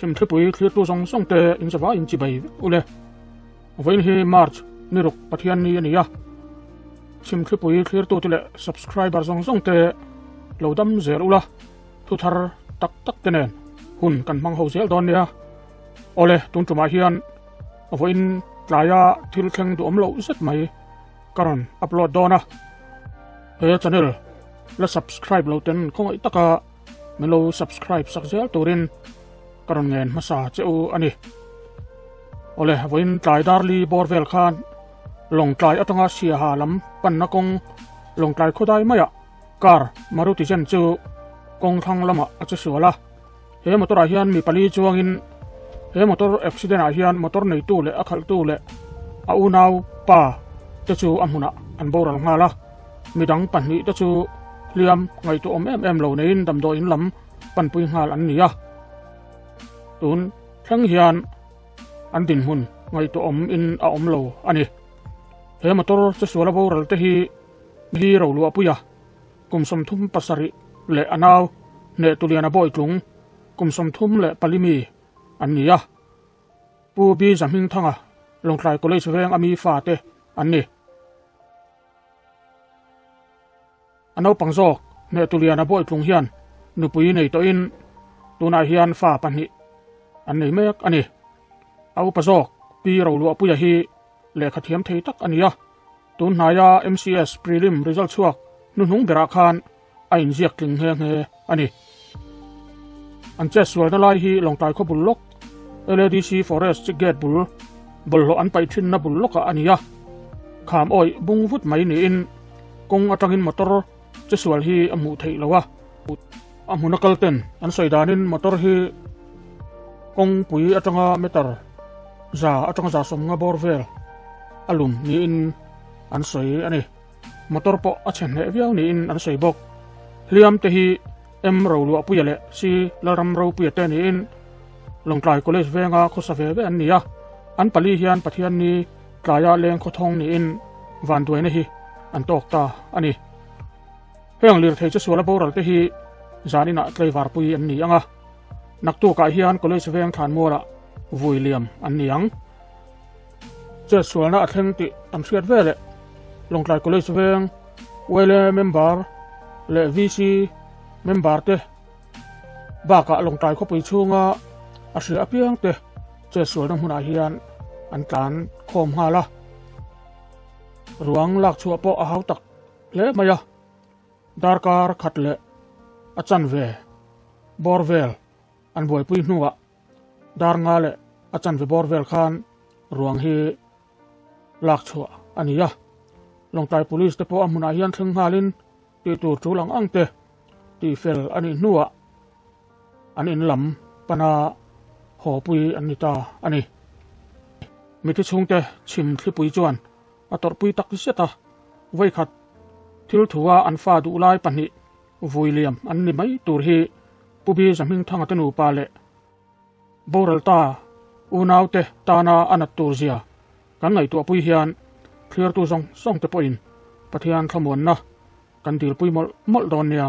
Chhimthlipui thlirtu zawng zawng te in zavai in chibai vek ule. Vawiin hi March ni ruk Pathian ni a ni a. Chhimthlipui thlirtu te leh subscriber zawng zawng te lo dam zel ula, thu thar tak tak te nen hun kan hmang ho zel dawn nia. Awle, tun tumah hian vawiin tlaia thil thleng duhawm loh zet mai ka rawn upload dawn a. He channel la subscribe lo ten khawngaih taka min lo subscribe sak zel turin ka rawn ngen hmasa che u a ni. Awle, vawiin tlai darli bawr vel khan Lawngtlai atanga Siaha lam panna kawng Lawngtlai khawdai maiah car Maruti zen chu kawng thlang lamah a che sual a. He motor ah hian mi pali chuangin he motor accident ah hian motor neitu leh a khalhtu leh a unau pa te chu a hmunah an boral nghal a, midang pahnih te chu hliam ngaihtuah awm em em lo neiin damdawiin lam panpui nghal an ni a. Tun thleng hian an dinhmun ngaihtuah awm in a awm lo a ni. He motor chesuala boral te hi hi roluahpuia Kum 37 leh a nau Hnehtuliana Bawitlung kum 34 mi an ni a. Pu B Zahmingthanga Lawngtlai College veng a mi fate an ni. A naupang zawk Hnehtuliana Bawitlung hian nupui nei tawhin tunah hian fa pahnih an nei mek a ni. A upa zawk Pi Roluahpuia hi lehkha thiam thei tak a ni a. Tun hnaia MCS prelim result chhuak hnuhnung berah khan a inziak tling nghe nghe a ni. An chet sualna lai hi Lawngtlai khaw bul lawk, LADC Forest gate bul, bawlhhlawh an paih thinna bul lawkah a ni a. Kham awih bung vut mai niin kawng atangin motor che sual hi a hmuh theih lo a. A hmuna kal ten an sawi danin motor hi kawngpui atanga meter za atanga za sawmnga bawr vel a lum niin an sawi a ni. Motor pawh a chhe hneh viau niin an sawi bawk. Hliam te hi M Roluahpuia leh C Lalram Ropuia te niin Lawngtlai College venga khawsa ve ve an ni a. An pali hian Pathianni tlaia leng khawthawng niin vanduaina hi an tawk ta a ni. Heng lirthei che suala boral te hi zaninah tlaivarpui an ni ang a, naktukah hian College veng thlanmualah vui liam an ni ang. Chet sualna a thleng tih an hriat veleh Lawngtlai College veng YLA member leh VC member te bakah Lawngtlai khawpui chhunga a hria apiang te chet sualna hmunah hian an tlan khawm nghal a. Ruang lak chhuah pawh a hau tak hle mai a, darkar khat leh a chanve bawr vel an buaipui hnuah dar nga leh a chanve bawr vel khan ruang hi lak chhuah a ni a. Lawngtlai Police te pawh a hmunah hian thleng nghalin tih tur tul ang ang te tih fel a nih hnuah an in lam pana haw pui an ni ta a ni. Mithi chhungte chhim thlipui chuan a tawrhpui tak zet a, vawikhat thil thua an fa duh lai pahnih vui liam an ni mai tur hi Pu Bi Zahmingthanga te nupa leh boral ta unaute tana a nat tur zia kan ngaihtuahpui hian thliartu zawng zawng te pawhin Pathian thlamuanna kan dilpui mawlh mawlh dawn nia.